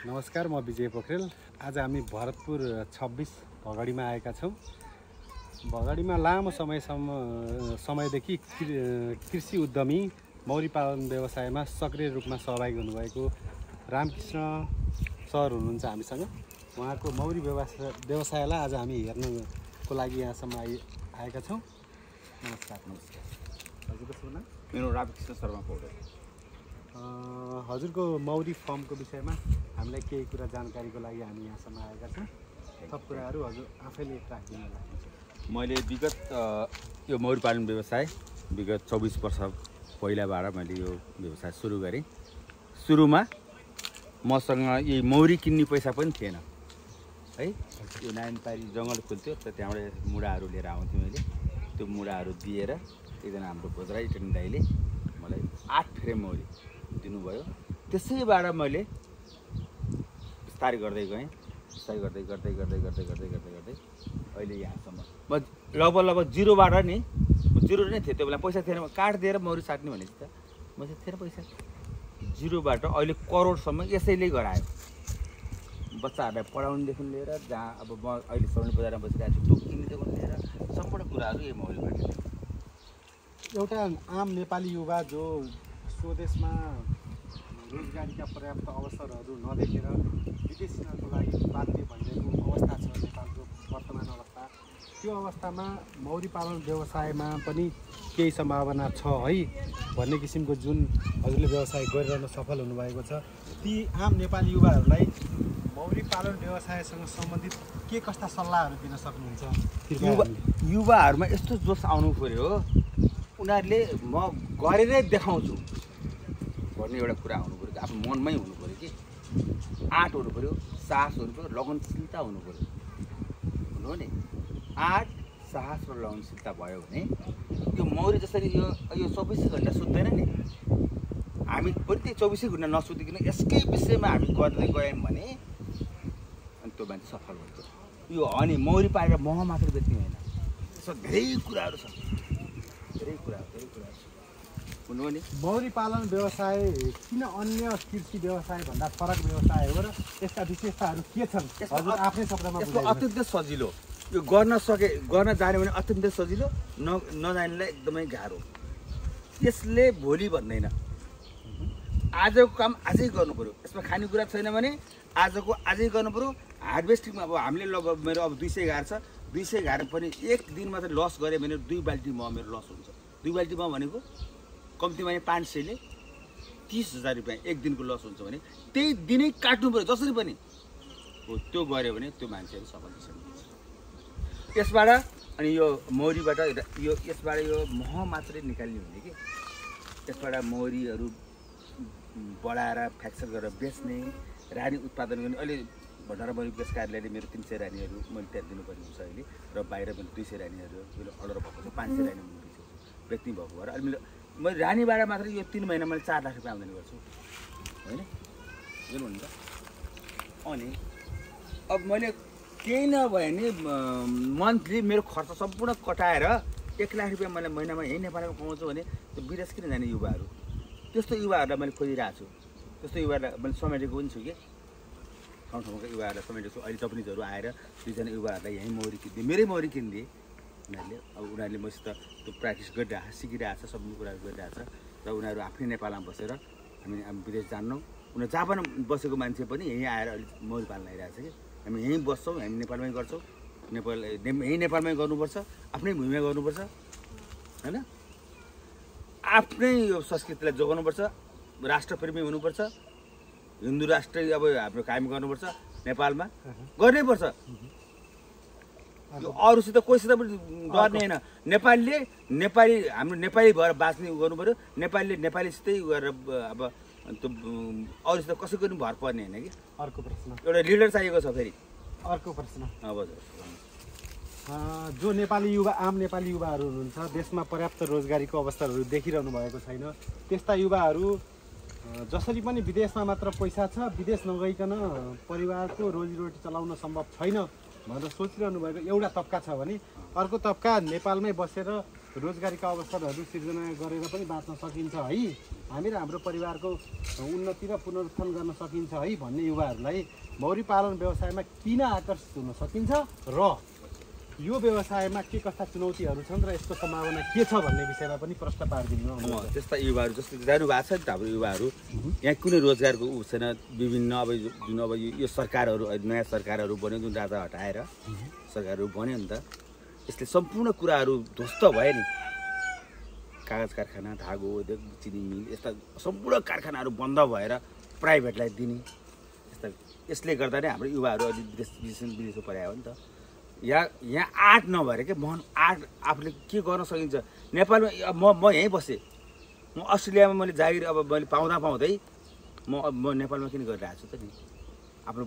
नमस्कार, म विजय पोखरेल। आज हामी भरतपुर 26 भगडीमा आएका छौँ। भगडीमा लामो समयदेखि कृषि उद्यमी मौरी पालन व्यवसायमा सक्रिय रूपमा सहभागी हुनुभएको रामकृष्ण सर हुनुहुन्छ हामीसँग। उहाँको मौरी व्यवसायलाई आज हामी हेर्नको लागि यहाँसम्म आएका छौँ। नमस्कार। हजुरको शुभ नाम? मेरो रामकृष्ण शर्मा पौडेल। हजुरको मौरी फर्मको विषयमा हामीलाई केही कुरा जानकारीको लागि हामी यहाँसम्म आएका छौँ। थप कुराहरू हजुर आफैले राखिदिनु होला। मैले विगत यो मौरी पालन व्यवसाय विगत 24 वर्ष पहिलाबाट मैले यो व्यवसाय सुरु गरेँ। सुरुमा मसँग यही मौरी किन्ने पैसा पनि थिएन है। यो नारायणपारी जङ्गल खुल्थ्यो, त्यहाँबाट मुढाहरू लिएर आउँथेँ मैले। त्यो मुढाहरू दिएर एकजना हाम्रो भोजराई टेन दाइले मलाई 8 फ्रेम मौरी दिनुभयो। त्यसैबाट मैले बिस्तारै गर्दै गएँ, बिस्तारै गर्दै अहिले यहाँसम्म म लगभग जिरोबाट नि, जिरो नै थियो त्यो बेला, पैसा थिएन। काठ दिएर मौरी साट्ने भनेपछि त म चाहिँ थिएन पैसा। जिरोबाट अहिले करोडसम्म यसैले गरायो। बच्चाहरूलाई पढाउनेदेखि लिएर जहाँ अब म अहिले सौर्य बजारमा बसिरहेको छु, त्यो किन्नेदेखि लिएर सम्पूर्ण कुराहरू यो मौरीबाट। एउटा आम नेपाली युवा जो स्वदेशमा रोजगारीका पर्याप्त अवसरहरू नदेखेर विदेशीको लागि बाध्य भइरहेको अवस्था छ नेपालको वर्तमान अवस्था। त्यो अवस्थामा मौरी पालन व्यवसायमा पनि केही सम्भावना छ है भन्ने किसिमको जुन हजुरले व्यवसाय गरिरहन सफल हुनुभएको छ, ती आम नेपाली युवाहरूलाई मौरी पालन व्यवसायसँग सम्बन्धित के कस्ता सल्लाहहरू दिन सक्नुहुन्छ? युवाहरूमा यस्तो जोस आउनु पऱ्यो, उनीहरूले म गरेरै देखाउँछु भन्ने एउटा कुरा हुनु पऱ्यो। आफ्नो मनमै हुनु पऱ्यो कि आँट हुनु पऱ्यो, साहस हुनु पऱ्यो, लगनशीलता हुनु पऱ्यो। हुनु हो नि, आँट, साहस र लगनशीलता भयो भने यो मौरी जसरी यो 24 घन्टा सुत्दैन नि, हामी पनि त्यही 24 घन्टा नसुतिकन यसकै विषयमा हामी गर्दै गयौँ भने अनि त्यो मान्छे सफल हुन्छ। यो अनि मौरी पालेर मह मात्र बेच्ने होइन, यसमा धेरै कुराहरू छ, धेरै कुराहरू छ। हुनु हो नि, मौरी पालन व्यवसाय किन अन्य कृषि व्यवसाय भन्दा फरक व्यवसाय हो र यसका विशेषताहरू के छन् हजुर आफ्नै शब्दमा यसको अत्यन्तै सजिलो। यो गर्न जाने भने अत्यन्तै सजिलो, नजानेलाई एकदमै गाह्रो। यसले भोलि भन्दैन, आजको काम आजै गर्नु पऱ्यो। यसमा खानेकुरा छैन भने आजको आजै गर्नु पऱ्यो। हार्भेस्टिङमा अब हामीले लगभग मेरो अब 200 गार छ, 200 गार पनि एक दिनमा चाहिँ लस गऱ्यो भने 2 बाल्टी मह मेरो लस हुन्छ। 2 बाल्टी मह भनेको कम्तीमा 500ले 30,000 रुपियाँ एक दिनको लस हुन्छ भने त्यही दिनै काट्नु पऱ्यो जसरी पनि। हो, त्यो गऱ्यो भने त्यो मान्छेहरू सफल हुन्छ। यसबाट अनि यो मौरीबाट यसबाट यो मह मात्रै निकाल्ने हुने कि यसबाट मौरीहरू बढाएर फ्याक्चर गरेर बेच्ने, रानी उत्पादन गर्ने। अहिले भण्डारा मौरी विकास कार्यालयले मेरो 300 रानीहरू मैले त्यहाँ दिनुपर्ने हुन्छ अहिले, र बाहिर पनि 200 रानीहरू मैले अर्डर भएको छ। 500 रानी बेच्ने भएको भएर अहिले मैले रानीबाट मात्र यो 3 महिना मैले 4 लाख रुपियाँ आम्दानी गर्छु होइन, बुझ्नु नि त। अनि अब मैले केही नभए नि मन्थली मेरो खर्च सम्पूर्ण कटाएर 1 लाख रुपियाँ मैले महिनामा यहीँ नेपालमा कमाउँछु भने त्यो विदेश किन जाने युवाहरू? त्यस्तो युवाहरूलाई मैले खोजिरहेको छु। त्यस्तो युवाहरूलाई मैले समेटेको पनि छु कि ठाउँ ठाउँका युवाहरूलाई समेटेको छु। अहिले जापानिजहरू आएर 2जना युवाहरूलाई यहीँ मौरी किनिदिए, मेरै मौरी किनिदिए उनीहरूले। अब उनीहरूले मसित त्यो प्र्याक्टिस गरिरहेको छ, सिकिरहेको छ, सबै कुराहरू गरिरहेको छ। र उनीहरू आफ्नै नेपालमा बसेर हामी विदेश जान्नौँ। उनीहरू जहाँ पनि बसेको मान्छे पनि यहीँ आएर अहिले मौरी पाल्न आइरहेको छ कि हामी यहीँ बस्छौँ, हामी नेपालमै गर्छौँ, यहीँ नेपालमै गर्नुपर्छ, आफ्नै भूमिमा गर्नुपर्छ होइन। आफ्नै यो संस्कृतिलाई जोगाउनुपर्छ, राष्ट्रप्रेमी हुनुपर्छ, हिन्दू राष्ट्र अब हाम्रो कायम गर्नुपर्छ नेपालमा, गर्नैपर्छ। यो अरूसित कोहीसित पनि गर्ने होइन। नेपालीले हाम्रो नेपाली भएर बाँच्ने गर्नु पऱ्यो। नेपालीले नेपालीसितै गरेर अब त्यो अरूसित कसैको पनि भर पर्ने होइन कि। अर्को प्रश्न, एउटा लिडर चाहिएको छ। फेरि अर्को प्रश्न, अब जो नेपाली युवा आम नेपाली युवाहरू हुनुहुन्छ, देशमा पर्याप्त रोजगारीको अवसरहरू देखिरहनु भएको छैन, त्यस्ता युवाहरू जसरी पनि विदेशमा मात्र पैसा छ, विदेश नगइकन परिवारको रोजीरोटी चलाउन सम्भव छैन भनेर सोचिरहनु भएको एउटा तबका छ भने अर्को तबका नेपालमै बसेर रोजगारीका अवसरहरू सिर्जना गरेर पनि बाँच्न सकिन्छ है, हामी र हाम्रो परिवारको उन्नति र पुनरुत्थान गर्न सकिन्छ है भन्ने युवाहरूलाई मौरी पालन व्यवसायमा किन आकर्षित हुन सकिन्छ र यो व्यवसायमा के कस्ता चुनौतीहरू छन् र यसको सम्भावना के छ भन्ने विषयमा पनि प्रश्न पारिदिनु। त्यस्ता युवाहरू जस्तो जानु भएको छ नि त हाम्रो युवाहरू, यहाँ कुनै रोजगारको ऊ छैन। विभिन्न अब जुन अब यो सरकारहरू नयाँ सरकारहरू बन्यो, जुन राजा हटाएर सरकारहरू बन्यो नि त, यसले सम्पूर्ण कुराहरू ध्वस्त भयो नि। कागज कारखाना, धागो उद्योग, चिनी मिल, यस्ता सम्पूर्ण कारखानाहरू बन्द भएर प्राइभेटलाई दिने, यसले गर्दा नै हाम्रो युवाहरू अलि विदेशमा पऱ्यो नि त। यहाँ आर्ट नभएर के मन आर्ट आफूले के गर्न सकिन्छ। नेपालमा म यहीँ बसेँ, म अस्ट्रेलियामा मैले जागिर अब मैले पाउँदै म नेपालमा किन गरिरहेको छु त नि। आफ्नो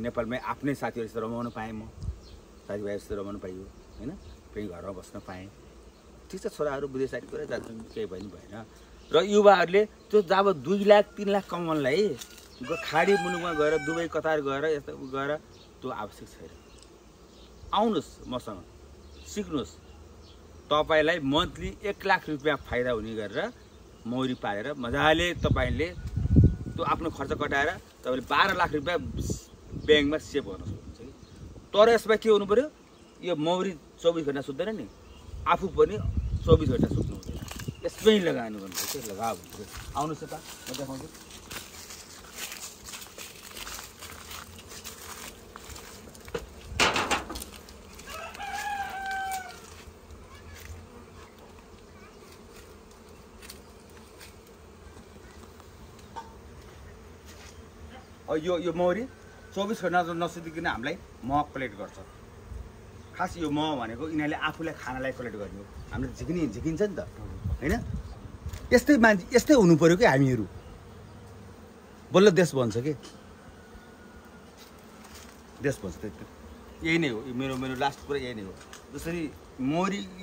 नेपालमै आफ्नै साथीहरूसित रमाउन पाएँ, म साथीभाइहरूसित रमाउन पाइयो होइन, फेरि घरमा बस्न पाएँ। ठिक छ, छोराहरू विदेश साइड गरेर जान्छन्, केही पनि भएन। र युवाहरूले त्यो जब 2 लाख 3 लाख कमाउनलाई खाडी मुलुकमा गएर दुबई कतार गएर यस्तो गएर त्यो आवश्यक छैन। आउनुहोस् मसँग, सिक्नुहोस्। तपाईँलाई मन्थली 1 लाख रुपियाँ फाइदा हुने गरेर मौरी पालेर मजाले तपाईँले त्यो आफ्नो खर्च कटाएर तपाईँले 12 लाख रुपियाँ ब्याङ्कमा सेभ गर्न सक्नुहुन्छ कि। तर यसमा के हुनु पऱ्यो, यो मौरी 24 घन्टा सुत्दैन नि, आफू पनि 24 घन्टा सुत्नु हुँदैन। यसमै लगाउनु भन्नुपर्छ, लगाऊ भन्नुपर्छ। आउनुहोस् त म देखाउँछु। यो मौरी 24 घन्टा नसुतिकन हामीलाई मह कलेक्ट गर्छ। खास यो मह भनेको यिनीहरूले आफूलाई खानालाई कलेक्ट गर्ने हो। हामीले झिकिन्छ नि त होइन। यस्तै मान्छे यस्तै हुनु पऱ्यो कि हामीहरू, बल्ल देश बन्छ कि देश बन्छ। यही नै हो मेरो लास्ट कुरा, यही नै हो। जसरी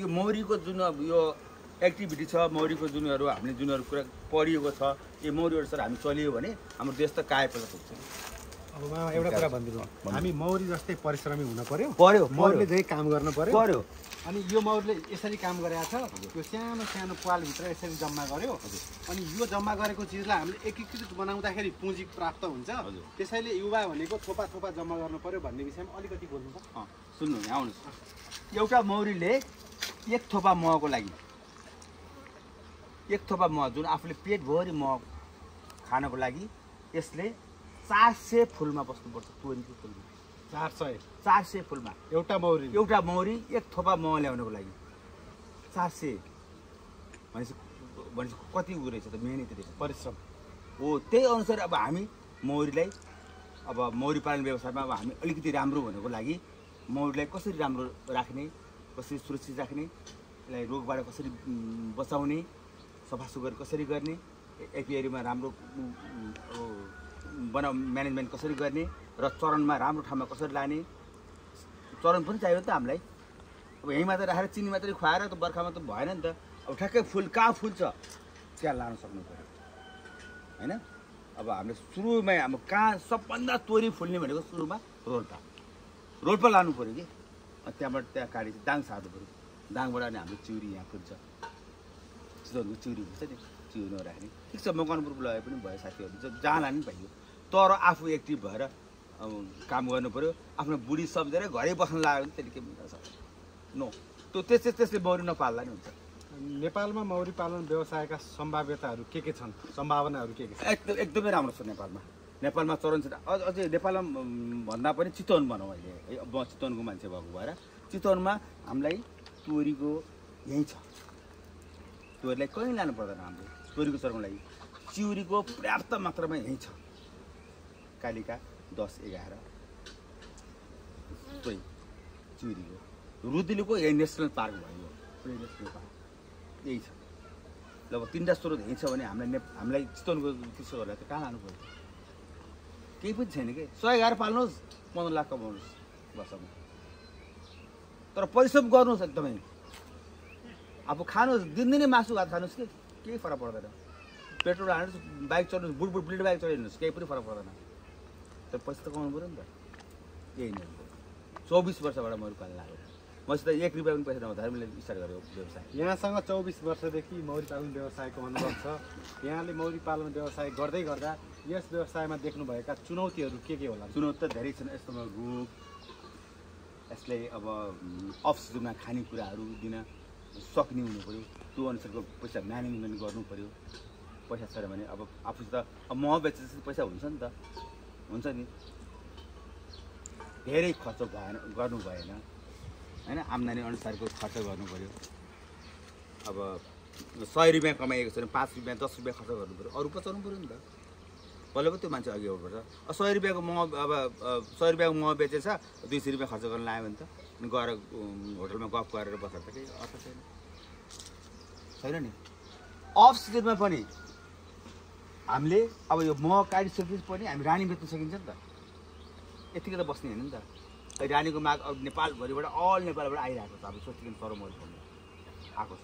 यो मौरीको जुन यो एक्टिभिटी छ, मौरीको जुनहरू हामीले जुनहरू कुरा पढिएको छ, यो मौरीहरू सर हामी चलियो भने हाम्रो देश त कायापलट हुन्छ। अब मामा एउटा कुरा भनिदिनु, हामी मौरी जस्तै परिश्रमी हुन पर्यो, मौरीले चाहिँ काम गर्न पर्यो। अनि यो मौरीले यसरी काम गरेको छ, यो सानो सानो पालभित्र यसरी जम्मा गर्यो। अनि यो जम्मा गरेको चिजलाई हामीले एकीकृत बनाउँदाखेरि पुँजी प्राप्त हुन्छ। त्यसैले युवा भनेको थोपा थोपा जम्मा गर्नु पर्यो भन्ने विषयमा अलिकति बोल्नु छ। सुन्नु नि, आउनुहोस्। एउटा मौरीले 1 थोपा महको लागि 1 थोपा मह जुन आफूले पेटभरि मह खानको लागि यसले 400 फुलमा बस्नुपर्छ। 20 फुलमा 400 फुलमा एउटा मौरी 1 थोपा मह ल्याउनको लागि 400 भनेपछि कति उ रहेछ त, मेहनत रहेछ, परिश्रम हो। त्यही अनुसार अब हामी मौरीलाई, अब मौरी पालन व्यवसायमा अब हामी अलिकति राम्रो हुनको लागि मौरीलाई कसरी राम्रो राख्ने, कसरी सुरक्षित राख्ने, यसलाई रोगबाट कसरी बचाउने, सफासुग्घर कसरी गर्ने, एपिआरीमा राम्रो म्यानेजमेन्ट कसरी गर्ने र चरणमा राम्रो ठाउँमा कसरी लाने, चरण पनि चाहियो त हामीलाई। अब यहीँ मात्रै राखेर चिनी मात्रै खुवाएर त बर्खामा त भएन नि त। अब ठ्याक्कै फुल कहाँ फुल्छ त्यहाँ लान सक्नु पऱ्यो होइन। अब हामीले सुरुमै अब कहाँ सबभन्दा तोरी फुल्ने भनेको सुरुमा रोल्पा लानु पऱ्यो कि। त्यहाँबाट त्यहाँ काटी दाङ सार्नु पऱ्यो, दाङबाट अनि हाम्रो चिउरी यहाँ फुल्छ, चितवनको चिउरी हुन्छ नि, चिउरी नराख्ने। ठिक छ, मकवानपुर लगाए पनि भयो, साथीहरू जहाँ लानु पनि पाइयो। तर आफू एक्टिभ भएर काम गर्नु पऱ्यो। आफ्नो बुढी सम्झेर घरै बस्न लाग्यो भने त्यसले के हुन्छ नो, त्यो त्यसले मौरी नपाल्दा नि हुन्छ। नेपालमा मौरी पालन व्यवसायका सम्भाव्यताहरू के छन्, सम्भावनाहरू के छ? एकदमै राम्रो छ नेपालमा चरण छ। अझै नेपालमा भन्दा पनि चितवन भनौँ अहिले है। म चितवनको मान्छे भएको भएर चितवनमा हामीलाई तोरीको यहीँ छ, तोरीलाई कहीँ लानु पर्दैन। हाम्रो तोरीको चरणको लागि चिउरीको पर्याप्त मात्रामा यहीँ छ। कालिका 10-11 तोरी चिउरीको, रुदिलीको यही नेसनल पार्क भयो, नेसनल पार्क यही छ। ल अब 3टा स्रोत यहीँ छ भने हामीलाई चितवनको कृषकहरूलाई त कहाँ लानु पर्यो? केही पनि छैन कि। 111 पाल्नुहोस्, 15 लाख कमाउनुहोस् वर्षमा। तर परिश्रम गर्नुहोस् एकदमै। अब खानुहोस्, दिनदिनै मासु भात खानुहोस् कि केही फरक पर्दैन। पेट्रोल हाल्नुहोस्, बाइक चढ्नुहोस्, बुट ब्लेड बाइक चढाइदिनुहोस्, केही पनि फरक पर्दैन। तर पैसा त कमाउनु पऱ्यो नि त। यही नै 24 वर्षबाट मौरी पाल्न लाग्यो। मसित 1 रुपियाँ पनि पैसा नहुँदाखेरि मैले स्टार्ट गरेको व्यवसाय। यहाँसँग 24 वर्षदेखि मौरी पालन व्यवसायको अनुभव छ। यहाँले मौरी पालन व्यवसाय गर्दै गर्दा यस व्यवसायमा देख्नुभएका चुनौतीहरू के होला? चुनौती त धेरै छन्। यस्तोमा रोग, यसले अब अफ सिजनमा खानेकुराहरू दिन सक्ने हुनु पऱ्यो, त्यो अनुसारको पैसा म्यानेजमेन्ट गर्नु पऱ्यो। पैसा छैन भने अब आफूसित अब मह बेचेपछि पैसा हुन्छ नि त, हुन्छ नि। धेरै खर्च गर्नु भएन होइन, आम्दानी अनुसारको खर्च गर्नु पऱ्यो। अब 100 रुपियाँ कमाएको छैन, 5 रुपियाँ 10 रुपियाँ खर्च गर्नु पऱ्यो, अरू बचाउनु पऱ्यो नि त। बल्ल पो त्यो मान्छे अघि आउनुपर्छ। 100 रुपियाँको मह अब 100 रुपियाँको मह बेचेछ, 200 रुपियाँ खर्च गर्न लाग्यो भने त गएर होटलमा गफ गरेर बसेर त केही अर्थ छैन नि। अफ सिजनमा पनि हामीले अब यो मह काटिसकेपछि पनि हामी रानी बेच्न सकिन्छ नि त, यतिकै त बस्ने होइन नि त। रानीको माग अब नेपालभरिबाट अल नेपालबाट आइरहेको छ। अब स्वस्तिकन सरमौरी भन्ने आएको छ,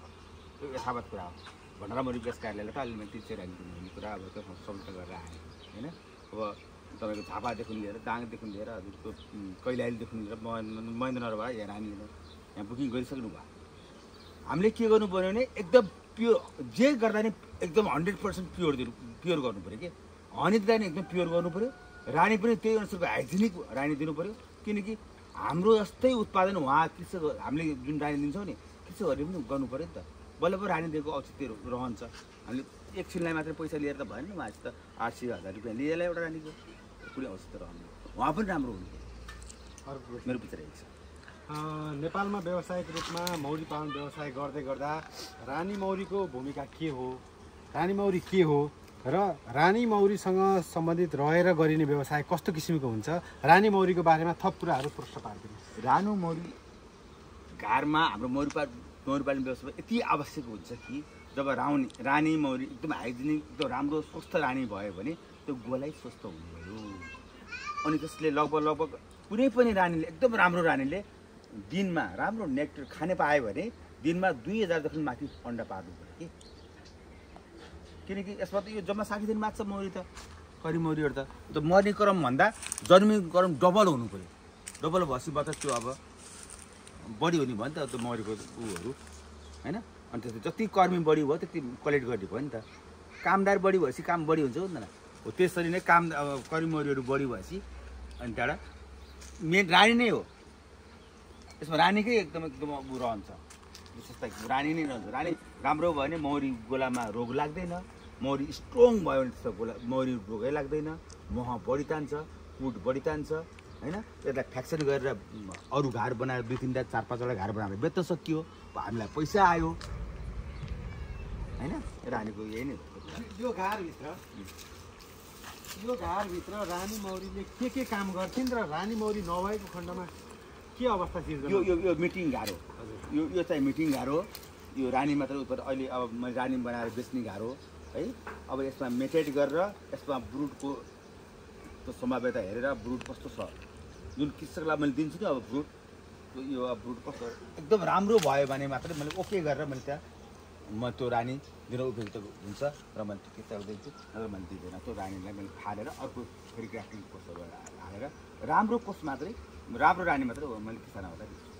त्यो यथावत कुरा हो। भण्डारामौरी विकास कार्यालयले त अलिकति तिर्चै रानी भन्ने कुरा अब त्यो समेत गरेर आयो होइन। अब तपाईँको झापादेखि लिएर दाङदेखि लिएर त्यो कैलालीदेखि लिएर महेन्द्रनगरबाट यहाँ रानी यहाँ बुकिङ गरिसक्नु भयो। हामीले के गर्नु पऱ्यो भने एकदम प्योर, जे गर्दा नि एकदम 100% प्योर गर्नु पऱ्यो कि। हनी दिँदा नि एकदम प्योर गर्नु पऱ्यो, रानी पनि त्यही अनुसारको हाइजेनिक रानी दिनु पऱ्यो। किनकि हाम्रो जस्तै उत्पादन उहाँ कृषक हामीले जुन रानी दिन्छौँ नि कृषकहरूले पनि गर्नु पऱ्यो नि त। बल्ल पो रानी दिएको औचित्य रहन्छ। हामीले एकछिनलाई मात्रै पैसा लिएर त भएन नि, उहाँसित 800,000 रुपियाँ लिएर एउटा रानीको कुनै औचित्य रहनु, उहाँ पनि राम्रो हुनु पऱ्यो, मेरो विचार यही छ। नेपालमा व्यावसायिक रूपमा मौरी पालन व्यवसाय गर्दै गर्दा रानी मौरीको भूमिका के हो, रानी मौरी के हो र रानी मौरीसँग सम्बन्धित रहेर गरिने व्यवसाय कस्तो किसिमको हुन्छ, रानी मौरीको बारेमा थप कुराहरू प्रश्न पार्दिनुहोस्। रानी मौरी घरमा हाम्रो मौरी पालन व्यवसाय यति आवश्यक हुन्छ कि जब रानी मौरी एकदम हाइजेनिक एकदम राम्रो स्वस्थ रानी भयो भने त्यो गोलाई स्वस्थ हुनुभयो। अनि त्यसले लगभग कुनै पनि रानीले एकदम राम्रो रानीले दिनमा राम्रो नेक्टर खाने पायो भने दिनमा 2000देखि माथि अन्डा पार्नु पऱ्यो कि। किनकि यसमा त यो जम्मा 60 दिन मात्र मौरी त करी मौरीहरू त मर्ने क्रम भन्दा जन्मिने क्रम डबल हुनु पऱ्यो। डबल भएपछि मात्र त्यो अब बढी हुने भयो नि त त्यो मौरीको उहरू होइन। अनि त्यसले जति कर्मी बढी भयो त्यति कलेक्ट गर्ने भयो नि त। कामदार बढी भएपछि काम बढी हुन्छ हुँदैन हो, त्यसरी नै अब कर्मी मौरीहरू बढी भएपछि अनि त्यहाँबाट मेन रानी नै हो। यसमा रानीकै एकदम ऊ रहन्छ विशेषता, रानी नै रहन्छ। रानी राम्रो भयो भने मौरी गोलामा रोग लाग्दैन, मौरी स्ट्रङ भयो भने त्यस्तो मौरी रोगै लाग्दैन, मह बढी तान्छ, कुट बढी तान्छ होइन। यसलाई फ्याक्सन गरेर अरू घार बनाएर 2-3टा 4-5वटा घार बनाएर बेच्न सकियो, हामीलाई पैसा आयो होइन। रानीको यही नै हो। यो घरभित्र रानी मौरीले के काम गर्छिन् र रानी मौरी नभएको खण्डमा के अवस्था सिर्जना? यो मिटिङ घार हो। यो चाहिँ मिटिङ घार हो। यो रानी मात्र उत्तर अहिले अब मैले रानी बनाएर बेच्ने घार हो है। अब यसमा मेटेड गरेर यसमा ब्रुडको त्यो सम्भाव्यता हेरेर ब्रुड कस्तो छ जुन कृषकलाई मैले दिन्छु नि अब ब्रुड, यो अब ब्रुड कस्तो एकदम राम्रो भयो भने मात्रै मैले ओके गरेर मैले त्यहाँ त्यो रानी दिन उपयुक्त हुन्छ र मैले त्यो कृषकलाई दिन्छु, नत्र मैले दिँदैन। त्यो रानीलाई मैले फालेर अर्को फेरि ग्राफ्टिङ कोर्सहरू हालेर राम्रो कोर्स मात्रै राम्रो रानी मात्रै मैले किसानहरूलाई दिन्छु।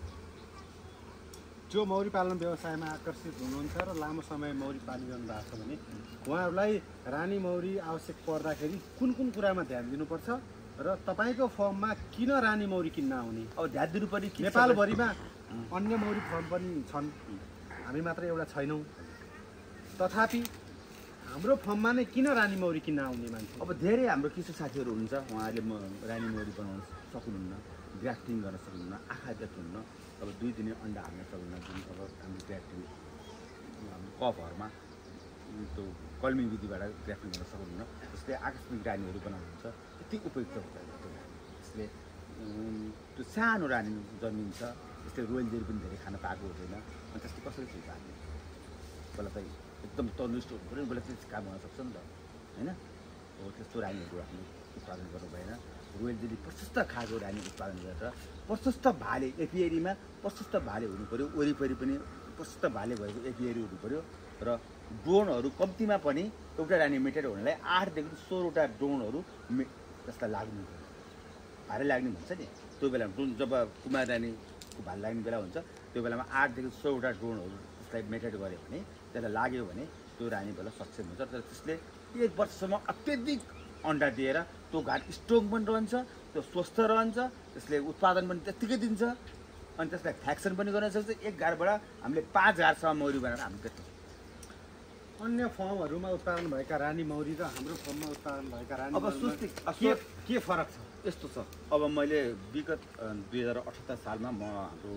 जो मौरी पालन व्यवसायमा आकर्षित हुनुहुन्छ र लामो समय मौरी पालिरहनु भएको छ भने उहाँहरूलाई रानी मौरी आवश्यक पर्दाखेरि कुन कुरामा ध्यान दिनुपर्छ र तपाईँको फर्ममा किन रानी मौरी किन्न आउने? अब ध्यान दिनुपर्ने नेपालभरिमा अन्य मौरी फर्म पनि छन्, हामी मात्र एउटा छैनौँ। तथापि हाम्रो फर्ममा नै किन रानी मौरी किन्न आउने मान्छे? अब धेरै हाम्रो कृषक साथीहरू हुनुहुन्छ, उहाँहरूले रानी मौरी बनाउन सक्नुहुन्न, ग्राफ्टिङ गर्न सक्नुहुन्न, आँखा देख्नुहुन्न, अब 2 दिने अन्डा हाल्न सक्नुहुन्न। जुन अब हाम्रो ग्राफ्टिङ कपहरूमा त्यो कल्मी विधिबाट ग्राफ्टिङ गर्न सक्नुहुन्न, त्यसले आकस्मिक रानीहरू बनाउनुहुन्छ, यति उपयुक्त हुन्छ त्यो रानी। यसले त्यो सानो रानी जन्मिन्छ, त्यसले रोयल जेली पनि धेरै खान पाएको हुँदैन। अनि त्यसले कसरी चाहिँ पार्ने बल्ल चाहिँ एकदम तन्दुरुस्त हुनु पऱ्यो, बल्ल चाहिँ काम गर्न सक्छ नि त होइन। हो त्यस्तो रानीहरू हामीले उत्पादन गर्नु भएन। रोयल जेली प्रशस्त खाएको रानी उत्पादन गरेर प्रशस्त भाले एपिएरीमा प्रशस्त भाले हुनु पऱ्यो, वरिपरि पनि प्रशस्त भाले भएको एपिएरी हुनु पऱ्यो र ड्रोनहरू कम्तीमा पनि एउटा रानी मेटेड हुनलाई 8देखि 16वटा ड्रोनहरू त्यसलाई लाग्नु पऱ्यो। भारे लाग्ने भन्छ नि त्यो बेला ड्रोन जब कुमार रानी भाल लाग्ने बेला हुन्छ त्यो बेलामा 8 देखि 100वटा ड्रोनहरू त्यसलाई मेटेड गऱ्यो भने त्यसलाई लाग्यो भने त्यो रानी बल्ल सक्षम हुन्छ तर त्यसले 1 वर्षसम्म अत्यधिक अन्डा दिएर त्यो घाट स्ट्रङ पनि रहन्छ त्यो स्वस्थ रहन्छ त्यसले उत्पादन पनि त्यत्तिकै दिन्छ अनि त्यसलाई भ्याक्सिन पनि गर्न सक्छ 1 घाटबाट हामीले 5 घाटसम्म मौरी बनाएर हामी बेच्छौँ अन्य फर्महरूमा उत्पादन भएका रानी मौरी र हाम्रो फर्ममा उत्पादन भएका रानी अब के फरक छ यस्तो छ अब मैले विगत 2078 सालमा म हाम्रो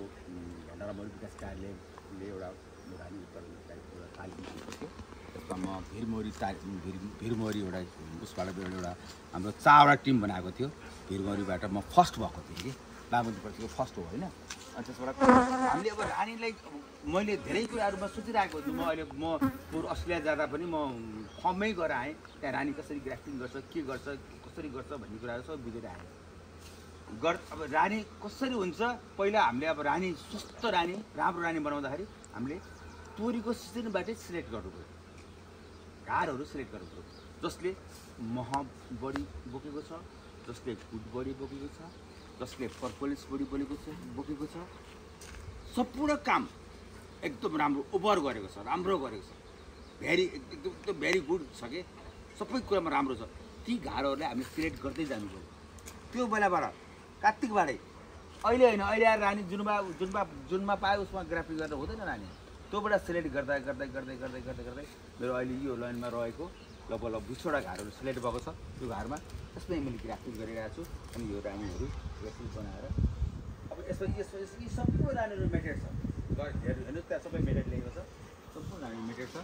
भण्डारा मौरी विकास कार्यालयले एउटा रानी उत्पादनकारी एउटा तालिम दिएको थियो त्यसमा म भिरमौरी एउटा उसबाट एउटा हाम्रो 4वटा टिम बनाएको थियो भिरमौरीबाट म फर्स्ट भएको थिएँ कि बागमतीप्रतिको फर्स्ट हो होइन अनि त्यसबाट हामीले अब रानीलाई मैले धेरै कुराहरूमा सोचिरहेको छु म पोहोर अस्ट्रेलिया जाँदा पनि म फर्ममै गएर आएँ त्यहाँ रानी कसरी ग्राफ्टिङ गर्छ के गर्छ कसरी गर्छ भन्ने कुराहरू सबै बुझेर आएँ अब रानी कसरी हुन्छ पहिला हामीले अब रानी स्वस्थ रानी राम्रो रानी बनाउँदाखेरि हामीले तोरीको सिजनबाटै सिलेक्ट गर्नु पऱ्यो घारहरू सिलेक्ट गर्नु पऱ्यो जसले मह बढी बोकेको छ जसले गुड बढी बोकेको छ जसले पर्पलिस बढी बोकेको छ सम्पूर्ण काम एकदम राम्रो ओभर गरेको छ राम्रो गरेको छ एकदम भेरी गुड छ कि सबै कुरामा राम्रो छ ती घारहरूलाई हामीले सिलेक्ट गर्दै जानु पऱ्यो त्यो बेलाबाट कार्तिकबाटै अहिले होइन अहिले आएर रानी जुनमा पायो उसमा ग्राफ्टिङ गरेर हुँदैन रानी त्योबाट सिलेक्ट गर्दा मेरो अहिले यो लाइनमा रहेको लगभग 20वटा घारहरू सिलेक्ट भएको छ त्यो घारमा त्यसमै मैले ग्राफ्टिङ गरिरहेको छु अनि यो रानीहरू यसरी बनाएर अब यसमा यी सबै रानीहरू मेटेड छ हेर्नु त्यहाँ सबै मेटेड लेखेको छ सम्पूर्ण रानी मेटेड छ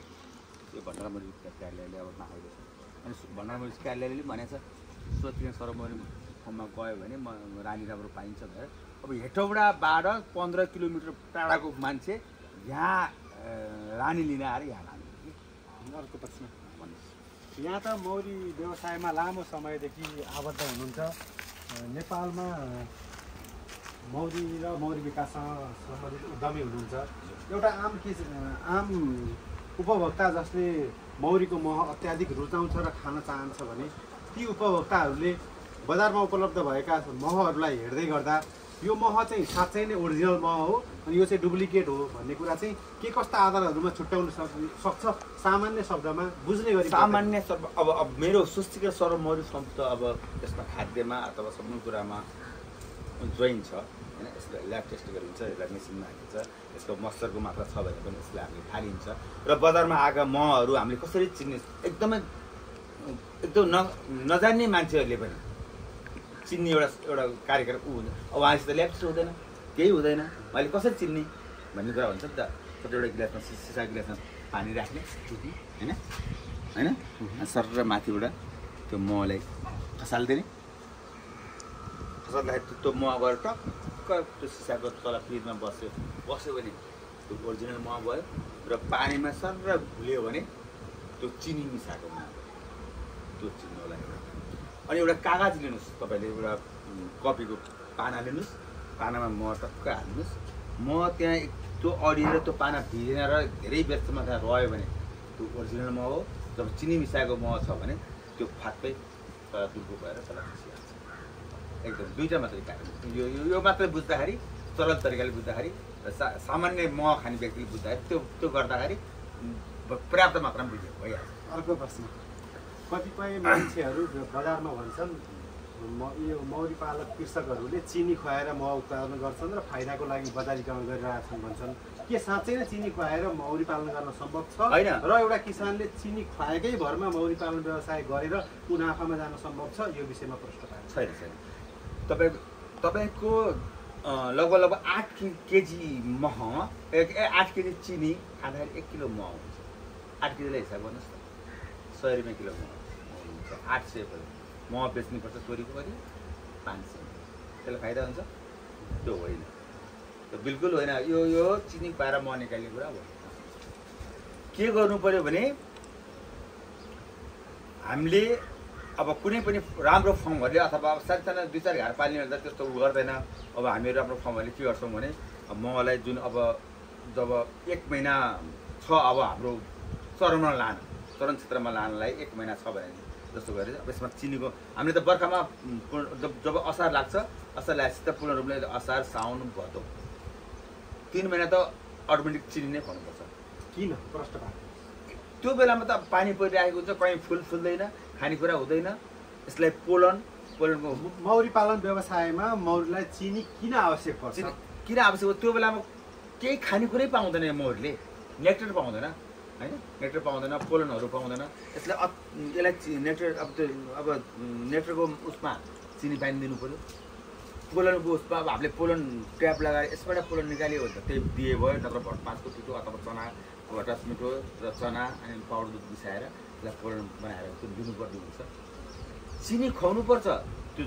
यो भण्डारा मौरी विकास कार्यालयले अब नखाएको छ अनि भण्डारा मौरी कार्यालयले पनि भनेको छ स्वतीय सरमौरी फर्ममा गयो भने रानी राम्रो पाइन्छ भनेर अब हेटौडाबाट 15 किलोमिटर टाढाको मान्छे यहाँ रानी लिन आएर यहाँ लाने अर्को प्रश्न यहाँ त मौरी व्यवसायमा लामो समयदेखि आबद्ध हुनुहुन्छ नेपालमा मौरी र मौरी विकाससँग सम्बन्धित उद्यमी हुनुहुन्छ एउटा आम उपभोक्ता जसले मौरीको मह अत्याधिक रुचाउँछ र खान चाहन्छ भने ती उपभोक्ताहरूले बजारमा उपलब्ध भएका महहरूलाई हेर्दै गर्दा यो मह चाहिँ साँच्चै नै ओरिजिनल मह हो अनि यो चाहिँ डुप्लिकेट हो भन्ने कुरा चाहिँ के कस्ता आधारहरूमा छुट्याउन सक्छ सामान्य शब्दमा बुझ्ने गरी सामान्य शब्द अब मेरो स्वस्तिका सरमौरी फर्म त अब यसमा खाद्यमा अथवा सबै कुरामा जोइन छ होइन यसलाई ल्याब टेस्ट गरिन्छ यसलाई मेसिनमा हालिन्छ यसको मस्चरको मात्रा छ भने पनि यसलाई हामीले थालिन्छ र बजारमा आएका महहरू हामीले कसरी चिन्ने एकदम नजान्ने मान्छेहरूले पनि चिन्ने एउटा कार्यक्रम हुन्छ अब उहाँसित ल्याब टेस्ट हुँदैन केही हुँदैन मैले कसरी चिन्ने भन्ने कुरा हुन्छ नि त कतिवटा गिलासमा सिसा गिलासमा पानी राख्ने होइन सर र माथिबाट त्यो महलाई खसाल्दिने खसाल्दाखेरि त्यो मह गएर टक्क त्यो सिसाको तल फ्रिजमा बस्यो भने त्यो ओरिजिनल मह भयो र पानीमा सर र घुल्यो भने त्यो चिनी मिसाएको मह त्यो चिन्नुलाई अनि एउटा कागज लिनुहोस् तपाईँले एउटा कपीको पाना लिनुहोस् पानामा मह टक्क हाल्नुहोस् मह त्यहाँ त्यो अडिएर त्यो पाना भिजेर धेरै बेरसम्म त्यहाँ रह्यो भने त्यो ओरिजिनल मह हो जब चिनी मिसाएको मह छ भने त्यो फाट्दै तल दुर्गो भएर तल खसिहाल्छ एकदम दुईवटा मात्रै कारण यो मात्रै बुझ्दाखेरि सरल तरिकाले बुझ्दाखेरि सामान्य मह खाने व्यक्तिले बुझ्दाखेरि त्यो गर्दाखेरि पर्याप्त मात्रामा बुझ्यो भइहाल्छ अर्को प्रश्न कतिपय मान्छेहरू बजारमा भन्छन् यो मौरी पालक कृषकहरूले चिनी खुवाएर मह उत्पादन गर्छन् र फाइदाको लागि बजारीकरण गरिरहेछन् भन्छन् के साँच्चै नै चिनी खुवाएर मौरी पालन गर्न सम्भव छ होइन र एउटा किसानले चिनी खुवाएकै भरमा मौरी पालन व्यवसाय गरेर मुनाफामा जान सम्भव छ यो विषयमा प्रश्न पाएको छैन तपाईँको लगभग 8 केजी मह 8 केजी चिनी खाँदाखेरि 1 किलो मह हुन्छ 8 केजीलाई हिसाब गर्नुहोस् न 100 रुपियाँ किलो मह हुन्छ 800 भयो मह बेच्नुपर्छ तोरीको पनि 500 त्यसलाई फाइदा हुन्छ त्यो होइन त्यो बिल्कुल होइन यो चिनी पाएर मह निकाल्ने कुरा हो के गर्नु पर्यो भने हामीले अब कुनै पनि राम्रो फर्महरूले अथवा सानसानो 2-4 घार पाल्नेहरूले त त्यस्तो गर्दैन अब हामीहरू राम्रो फर्महरूले के गर्छौँ भने महलाई जुन अब जब 1 महिना छ अब हाम्रो चरण क्षेत्रमा लानलाई 1 महिना छ भने जस्तो गरेर अब यसमा चिनीको हामीले त बर्खामा जब असार लाग्छ असार लागेपछि त पूर्ण रूपले असार साउन भदौ 3 महिना त अटोमेटिक चिनी नै खुवाउनुपर्छ। किन प्रश्न भएको? त्यो बेलामा त पानी परिरहेको हुन्छ, कहीँ फुल फुल्दैन, खानेकुरा हुँदैन। यसलाई पोलनको मौरी पालन व्यवसायमा मौरीलाई चिनी किन आवश्यक पर्छ? किन आवश्यक हो? त्यो बेलामा केही खानेकुरै पाउँदैन मौरीले, नेक्टर पाउँदैन होइन, नेक्टर पाउँदैन, पोलनहरू पाउँदैन। यसलाई नेक्टर अब नेक्टरको उसमा चिनी पानी दिनु पऱ्यो। पोलनको उसमा अब हामीले पोलन ट्याप लगाएर यसबाट पोलन निकाल्यो भने त त्यही दिए भयो, नत्र भटमासको पिठो अथवा चना भटमास मिठो र चना अनि पाउडर दुध मिसाएर त्यसलाई पोलन बनाएर त्यो दिनुपर्ने हुन्छ। चिनी खुवाउनुपर्छ त्यो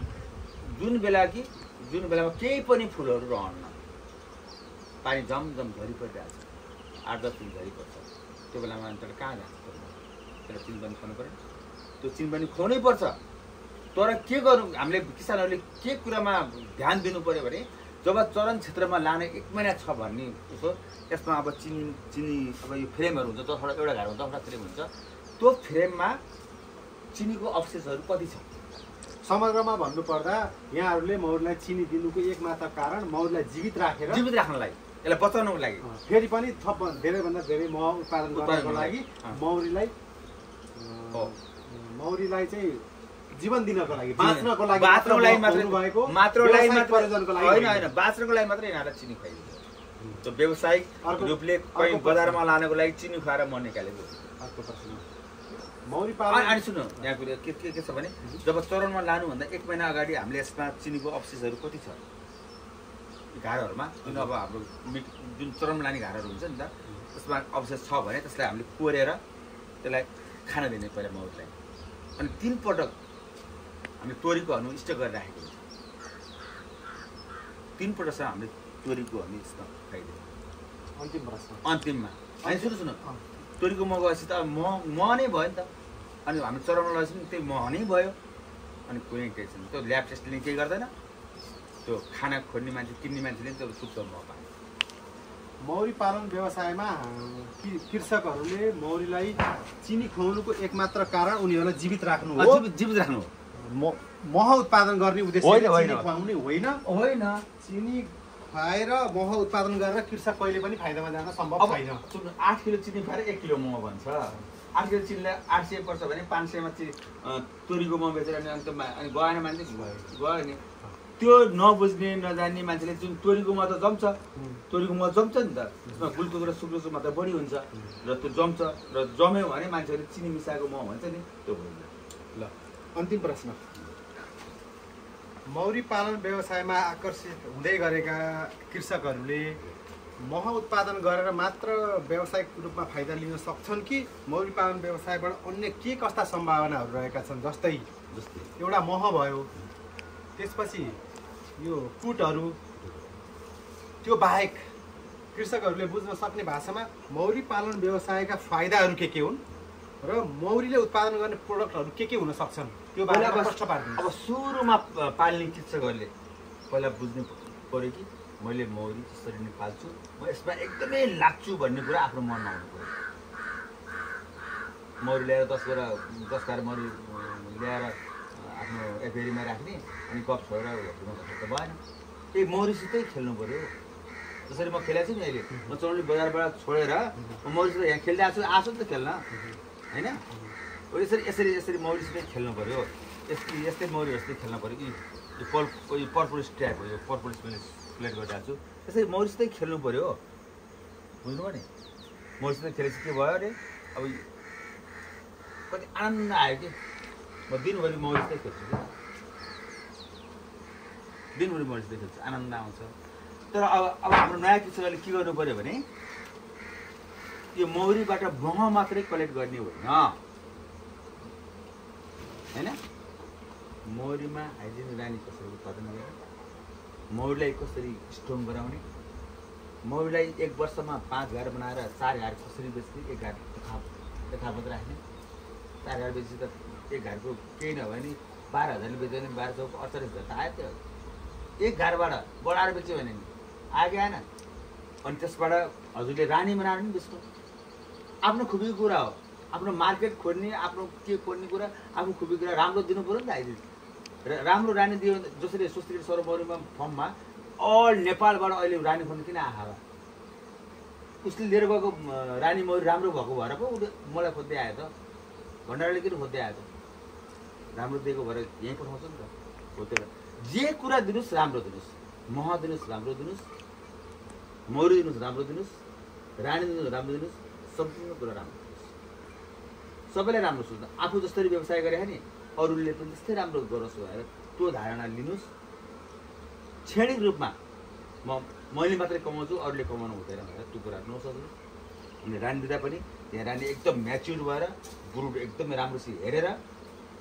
जुन बेलामा केही पनि फुलहरू रहन्न, पानी जमजम झरी परिरहेको छ, 8-10 दिन झरी पर्छ, त्यो बेलामा अन्त कहाँ जान्छ? त्यसलाई चिनी पानी खुवाउनु पऱ्यो। त्यो चिनी पानी खुवाउनै पर्छ। तर के गर्नु, हामीले किसानहरूले के कुरामा ध्यान दिनु पऱ्यो भने जब चरन क्षेत्रमा लाने 1 महिना छ भन्ने उसो यसमा अब चिनी अब यो फ्रेमहरू हुन्छ, एउटा घर हुन्छ, एउटा फ्रेम हुन्छ, त्यो फ्रेममा चिनीको अवशेषहरू कति छ? समग्रमा भन्नुपर्दा यहाँहरूले मौरीलाई चिनी दिनुको एकमात्र कारण मौरीलाई जीवित राख्नलाई, यसलाई बचाउनको लागि, फेरि पनि थप धेरैभन्दा धेरै मह उत्पादन गर्नको लागि मौरीलाई चाहिँ जीवन दिनको लागि, बाँच्नको लागि मात्रै यिनीहरूलाई चिनी खुवाइदिन्छ। त्यो व्यावसायिक रूपले कहीँ बजारमा लानको लागि चिनी खुवाएर मन निकालेको। अर्को प्रश्न, मौरी पालन अनि सुन्नु, यहाँ कुरा के छ भने जब चरनमा लानुभन्दा 1 महिना अगाडि हामीले यसमा चिनीको अवशेषहरू कति छ घारहरूमा, जुन अब हाम्रो जुन चरनमा लाने घारहरू हुन्छ नि त, त्यसमा अवशेष छ भने त्यसलाई हामीले कोरेर त्यसलाई खान दिने पहिला मौरीलाई। अनि 3 पटक हामीले तोरीको हनु स्टक गरेर राखेको हुन्छ। 3 पटकसम्म हामीले तोरीको हनु स्टक खाइदियो। अन्तिम प्रश्न, अन्तिममा अनि सुन्नु तोरीको मह गएपछि त मह नै भयो नि त, अनि हामी चराउन लगेपछि पनि त्यही मह नै भयो। अनि कुनै टेन्सन, त्यो ल्याब टेस्टले केही गर्दैन, त्यो खाना खोज्ने मान्छे किन्ने मान्छेले त्यो शुद्ध मह पायो। मौरी पालन व्यवसायमा कृषकहरूले मौरीलाई चिनी खुवाउनुको एकमात्र कारण उनीहरूलाई जीवित राख्नु हो। जीवित राख्नु हो, मह उत्पादन गर्ने उद्देश्यले चिनी खुवाउने होइन। चिनी खुवाएर मह उत्पादन गरेर कृषक कहिले पनि फाइदामा जान सम्भव छैन। 8 किलो चिनी खुवाएर 1 किलो मह भन्छ। 8 किलो चिनीलाई 800 पर्छ भने 500मा तोरीको मह बेचेर अनि गएन मान्छे गयो नि। त्यो नबुझ्ने नजान्ने मान्छेले जुन तोरीको मह त जम्छ, तोरीको मह जम्छ नि त, त्यसमा गुल्टुको र सुक्रोको मात्रा बढी हुन्छ र त्यो जम्छ र जम्यो भने मान्छेहरूले चिनी मिसाएको मह भन्छ नि, त्यो भन्छ। ल अन्तिम प्रश्न, मौरी पालन व्यवसायमा आकर्षित हुँदै गरेका कृषकहरूले मह उत्पादन गरेर मात्र व्यावसायिक रूपमा फाइदा लिन सक्छन् कि मौरी पालन व्यवसायबाट अन्य के कस्ता सम्भावनाहरू रहेका छन्? जस्तै एउटा मह भयो, त्यसपछि यो कुटहरू, त्यो बाहेक कृषकहरूले बुझ्न सक्ने भाषामा मौरी पालन व्यवसायका फाइदाहरू के हुन् र मौरीले उत्पादन गर्ने प्रोडक्टहरू के हुन सक्छन्, त्यो बारेमा प्रश्न पार्दिनु। अब सुरुमा पाल्ने कृषकहरूले पहिला बुझ्नु पऱ्यो कि मैले मौरी जसरी नै पाल्छु, म यसमा एकदमै लाग्छु भन्ने कुरा आफ्नो मनमा आउनु पऱ्यो। मौरी ल्याएर 10 गार मौरी ल्याएर आफ्नो एपेरीमा राख्ने अनि कप छोडेर घरमा त भएन। त्यही मौरीसितै खेल्नु पऱ्यो। जसरी म खेलेको छु नि अहिले, म चौरली बजारबाट छोडेर मौरीसित यहाँ खेल्दै आएको छु, आएको नि त खेल्न होइन। यसरी मौरीसितै खेल्नु पऱ्यो। यस्तै मौरीहरूसित खेल्नु पऱ्यो कि यो पर्पलिस ट्याग हो, यो पर्पलिस मैले प्लेट गरिरहेको छु, यसरी मौरीसितै खेल्नु पऱ्यो। बुझ्नुभयो नि? मौरीसित खेलेपछि के भयो अरे अब कति आनन्द आयो कि म दिनभरि मौरीसितै खेल्छु कि, दिनभरि मौरीसितै खेल्छु, आनन्द आउँछ। तर अब हाम्रो नयाँ कृषकहरूले के गर्नु पऱ्यो भने यो मौरीबाट मह मात्रै कलेक्ट गर्ने होइन, मौरीमा हाइड्रोजन रानी कसरी उत्पादन गर्ने, मौरीलाई कसरी स्ट्रङ गराउने, मौरीलाई 1 वर्षमा 5 घार बनाएर 4 घार कसरी बेच्ने, 1 घार यथावत राख्ने। 4 घार बेचेपछि त 1 घारको केही नभए नि 12,000ले बेच्यो भने 12 चौक 48,000 त आयो। त्यो 1 घारबाट बढाएर बेच्यो भने नि आयो आएन। अनि त्यसबाट हजुरले रानी बनाएर पनि बेच्नु, आफ्नो खुबीको कुरा हो। आफ्नो मार्केट खोज्ने, आफ्नो के खोज्ने कुरा, आफ्नो खुबीको कुरा राम्रो दिनु पऱ्यो नि त। आइदिनु राम्रो रानी दियो जसरी सुस्थिर सरोवरमा फर्ममा अल नेपालबाट अहिले रानी खोज्नु किन आहा उसले लिएर गएको रानी मौरी राम्रो भएको भएर पो उसले मलाई खोज्दै आयो त भण्डारीले किन खोज्दै आयो त राम्रो दिएको भएर यहीँ पठाउँछ नि त हो त्यो जे कुरा दिनुहोस् राम्रो दिनुहोस् मह दिनुहोस् राम्रो दिनुहोस् मौरी दिनुहोस् राम्रो दिनुहोस् रानी दिनुहोस् राम्रो दिनुहोस् सम्पूर्ण कुरा राम्रो दिनुहोस् सबैलाई राम्रो सोच्नु आफू जसरी व्यवसाय गरे नि अरूले पनि त्यस्तै राम्रो गरोस् भनेर त्यो धारणा लिनुहोस् क्षणिक रूपमा मैले मात्रै कमाउँछु अरूले कमाउनु हुँदैन भनेर त्यो कुरा नसोच्नु अनि रानी दिँदा पनि त्यहाँ रानी एकदम म्याच्युर भएर गुरु एकदमै राम्रोसित हेरेर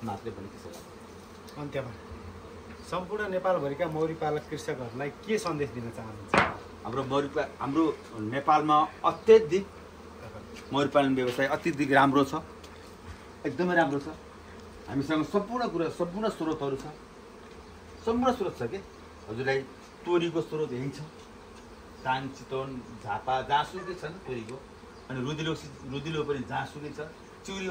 मात्रै पनि त्यसो लाग्छ अन्त्यमा सम्पूर्ण नेपालभरिका मौरी पालक कृषकहरूलाई के सन्देश दिन चाहनुहुन्छ हाम्रो नेपालमा अत्यधिक मौरी पालन व्यवसाय अत्यधिक राम्रो छ एकदमै राम्रो छ हामीसँग सम्पूर्ण स्रोतहरू छ सम्पूर्ण स्रोत छ कि हजुरलाई तोरीको स्रोत यही छ ताङ चितवन झापा जहाँसुकै छ नि तोरीको अनि रुदिलो पनि जहाँसुकै छ चिउरी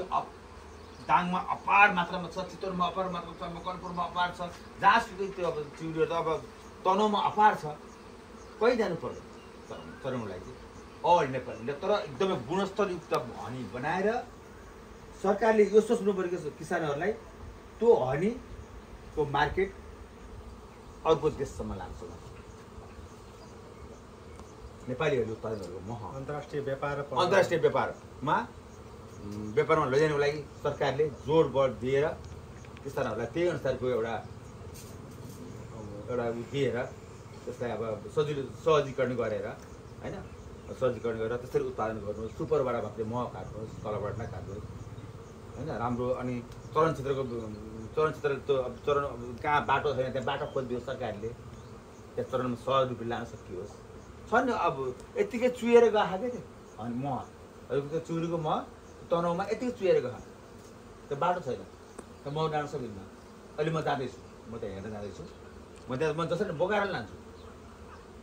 दाङमा अपार मात्रामा छ चितवनमा अपार मात्रामा छ मकनपुरमा अपार छ जहाँसुकै त्यो अब चिउरीहरू त अब तनहुँमा अपार छ कहीँ जानु पर्दैन चराउनुलाई चाहिँ अल नेपाल तर एकदमै गुणस्तरयुक्त हनी बनाएर सरकारले यो सोच्नु परेको छ किसानहरूलाई त्यो हनीको मार्केट अर्को देशसम्म लाग्छ नेपालीहरूले उत्पादनहरूको मह अन्तर्राष्ट्रिय व्यापारमा लैजानुको लागि सरकारले जोड बल दिएर किसानहरूलाई त्यही अनुसारको एउटा दिएर त्यसलाई अब सहजीकरण गरेर होइन सहजीकरण गरेर त्यसरी उत्पादन गर्नुहोस् सुपरबाट भए मह काट्नुहोस् तलबाट नै काट्नुहोस् होइन राम्रो अनि चरण क्षेत्र त्यो चरण कहाँ बाटो छैन त्यहाँ बाटो खोलिदियोस् सरकारले त्यहाँ चरणमा सहज रूपले लान सकियोस् छ नि अब यत्तिकै चुहेर गएको क्या त्यो अनि महहरूको त्यो चिउरीको मह तनहुँमा यत्तिकै चुहेर गएको त्यो बाटो छैन त्यो मह डाल्न सकिन्न अहिले म जाँदैछु म त्यहाँ हेर्न जाँदैछु म जसरी बोकाएर लान्छु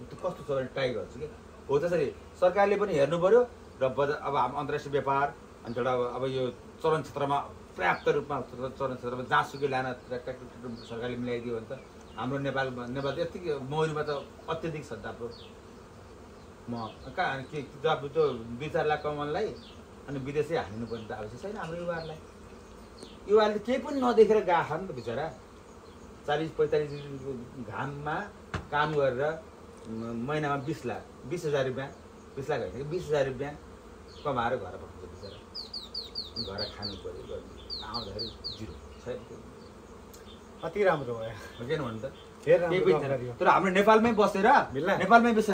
त्यो कस्तो छ भने ट्राई गर्छु कि हो त्यसरी सरकारले पनि हेर्नु पऱ्यो र बजार अब अन्तर्राष्ट्रिय व्यापार अनि एउटा अब यो चरण क्षेत्रमा पर्याप्त रूपमा चरण क्षेत्रमा जहाँसुकै लान सरकारले मिलाइदियो भने त हाम्रो नेपाल यत्तिकै मौरीमा त अत्यधिक छ त हाम्रो म कहाँ के त्यो 2-4 लाख कमानलाई अनि विदेशै हाल्नु पर्ने त आवश्यक छैन हाम्रो युवाहरूले केही पनि नदेखेर गएको नि त बिचरा 40-45 डिग्रीको घाममा काम गरेर महिनामा 20,000 रुपियाँ 20 लाख होइन 20,000 रुपियाँ कमाएर घर पठाउँछ बिचरा घर खानु पऱ्यो आउँदाखेरि जिरो छैन अति राम्रो भयो किन भन्नु त तर हाम्रो नेपालमै बसेर नेपालमै